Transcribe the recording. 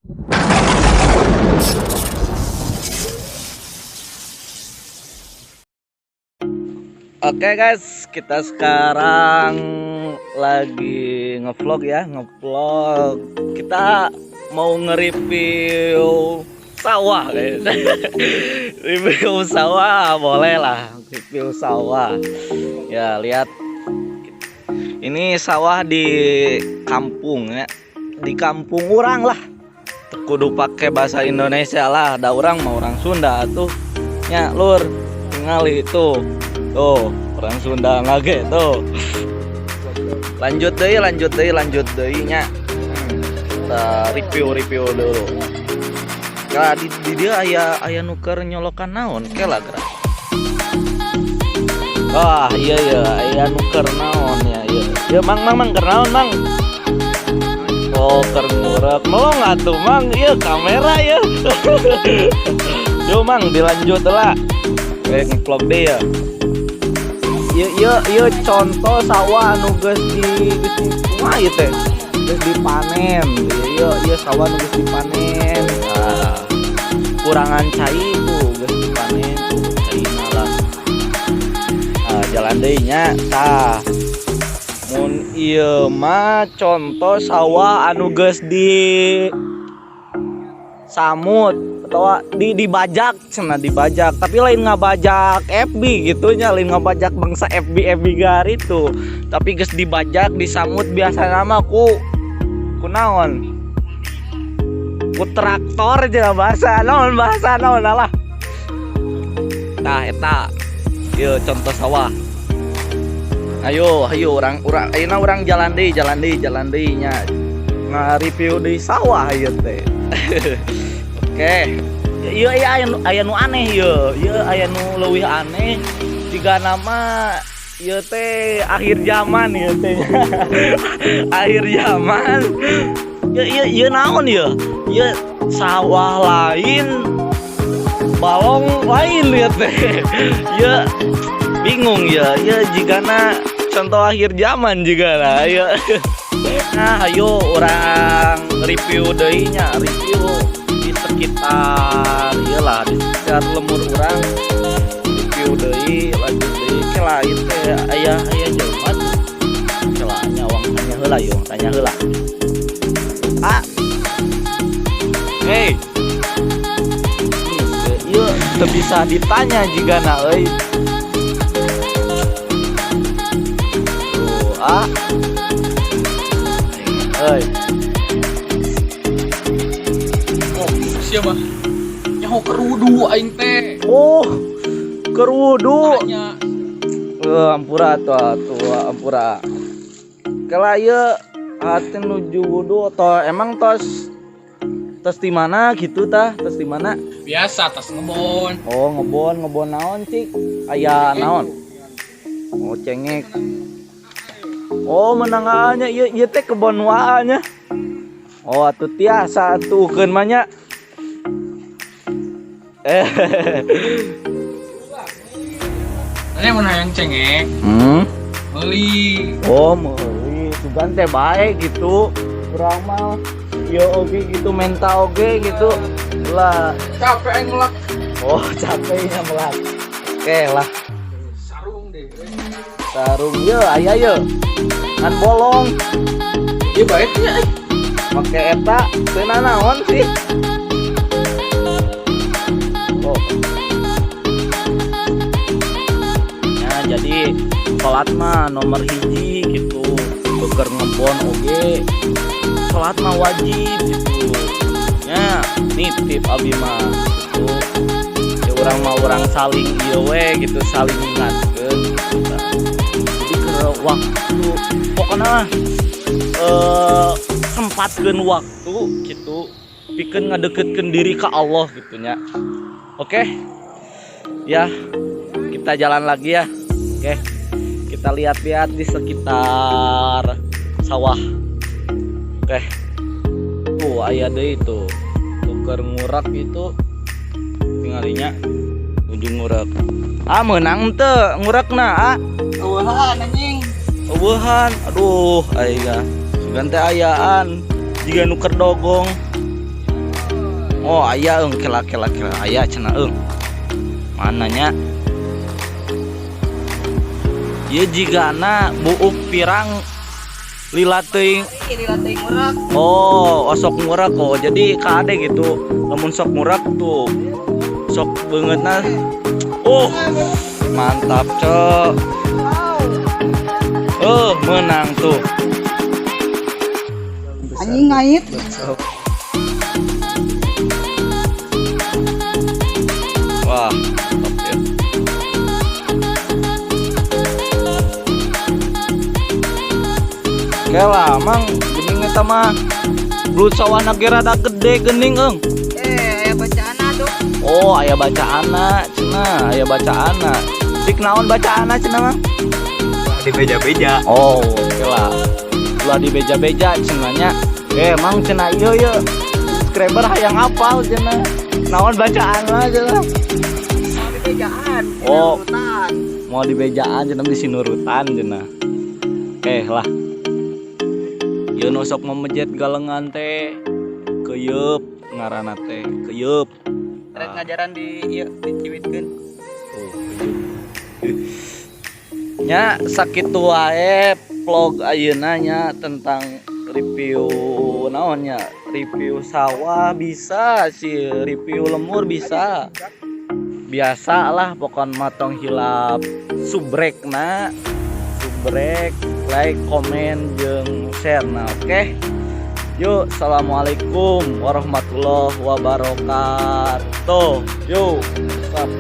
Oke guys, kita sekarang lagi ngevlog ya, ngevlog. Kita mau nge-review sawah, guys. Review sawah boleh lah, review sawah. Ya, lihat. Ini sawah di kampung ya. Di kampung urang lah. Kudu pakai bahasa Indonesia lah, ada urang mah orang Sunda tuh. Ya, lur, tingali itu. Tuh, orang Sunda ngage tuh. Lanjut deh, lanjut deh, lanjut deh nya. Kita review-review dulu. Nah, di dia aya aya nu keur nyolokan naon kela gerak. Wah, iya iya, aya nu keur naon ya, iya. Ya mang mang mang keur naon, Mang? Oh, keur ngurek. Melong atuh, Mang. Iya kamera ya. Yo, Mang, dilanjut lah. Kayak ngevlog deh ya. Iya iya iya, contoh sawah anu geus di kumaha ieu teh? Geus dipanen. Iya iya iya, sawah anu geus dipanen. Nah, kurangan cai tuh geus dipanen tuh caina lah. Nah, jalan deui nya tah. Mun ieu mah contoh sawah anu geus di samut atau di dibajak cenah, dibajak, tapi lain ngabajak FB gitu nya, lain ngabajak bangsa FB FB gar itu, tapi geus dibajak, disamut. Biasa nama ku ku naon, ku traktor aja, bahasa naon lah. Nah, eta ieu contoh sawah. Ayo ayo, urang urang ayeuna urang jalan deui, jalan deui, jalan deui nya, nge-review di sawah ieu teh. Oke. Iya iya, aya nu aneh ieu. Ieu aya nu leuwih aneh. Jiga nama ieu teh akhir zaman ieu teh. Akhir zaman. Ieu ieu ieu naon ieu? Ieu sawah lain, balong lain ieu teh. Ieu bingung ya. Ieu jigana contoh akhir zaman juga lah ieu. Nah, ayo urang review deui nya, review di sekitar iyalah, di sekitar lembur urang review deui, lanjut deui. Kela ieu teh aya aya jelema tuh. Kela nya urang tanya heula yeuh, urang tanya heula. Ah. Hey. Ieu teu bisa ditanya jigana euy. Tuh, ah. Euy. Oh, siapa? Nyaho keur wudu aing teh. Oh, keur wudu. Tanya. Eh, ampura tuh, tuh ampura. Kela ieu ate nuju wudu atau emang tos tos di mana gitu tah? Tos di mana? Biasa tas ngebon. Oh, ngebon, ngebon naon cik? Aya naon? Oh, cengek. Oh, menang nya ieu ieu teh kebon waa nya. Oh, atuh tiasa atuh keun mah nya. Eh. Tanya mun hayang cengek, meuli. Oh, meuli. Sugan teh bae gitu. Urang mah ieu oge gitu, menta oge gitu. Lah, Capek aing melak. Oh, capeknya melak. Oke lah, Sarung deh. Sarung ye aya ye. Ngan bolong. Iya baiknya eh. Make eta teu naon sih. Oh. Ya, jadi salat mah nomor hiji gitu. Beker ngebon oge salat mah wajib gitu. Ya, nitip abi mah gitu. Ya urang mah urang saling ieu we gitu, saling ngingatkeun gitu tah. Jadi ke waktu pokoknya mah sempatkeun waktu gitu pikeun ngadeketkeun diri ke Allah gitu nya. Oke. Ya, kita jalan lagi ya. Oke. Kita lihat-lihat di sekitar sawah. Oke. Tuh aya deui tuh. Tuker ngurak itu tingalinya ujung ngurak. Ah, menang teu ngurakna, ah. Eueuhan anjing. Eueuhan. Aduh, aya. Sugan teh ayaan jiga nu keur dogong. Oh, aya eung, kela kela kela, aya cenah eung. Mana nya? Ieu jigana buuk pirang lila teuing. Lila teuing ngurek. Oh, osok ngurek kok. Jadi kade gitu. Lamun sok ngurek tuh sok beungeutna. Oh, mantap, cok. Oh, menang tuh. Anjing ngait. Wah, top ya. Oke lah, Mang, geuning eta mah. Belut sawahna ge rada gede geuning eung. Eh, aya bacaanna tuh. Oh, aya bacaanna cenah, aya bacaanna. Cik naon bacaanna cenah, Mang? Di beja-beja. Oh, oke lah. Ulah dibeja-beja cenah nya. Eh, Mang, cenah ieu ye. Subscriber hayang apal cenah. Naon bacaanna cenah? Mau dibejaan. Oh. Urutan. Mau dibejaan cenah, di sinurutan cenah. Oke lah. Ieu nu sok memejet galengan teh keyeup ngaranna teh, keyeup. Rek ngajaran di ieu diciwitkeun. Oh, keyeup. Nya sakitu wae vlog ayeuna nya tentang review naon nya, review sawah bisa sih, review lemur bisa, biasa lah pokon mah. Tong hilap subrek na, subrek, like, komen, jeung share. Nah, oke, yuk, assalamualaikum warahmatullahi wabarakatuh, yuk. Stop.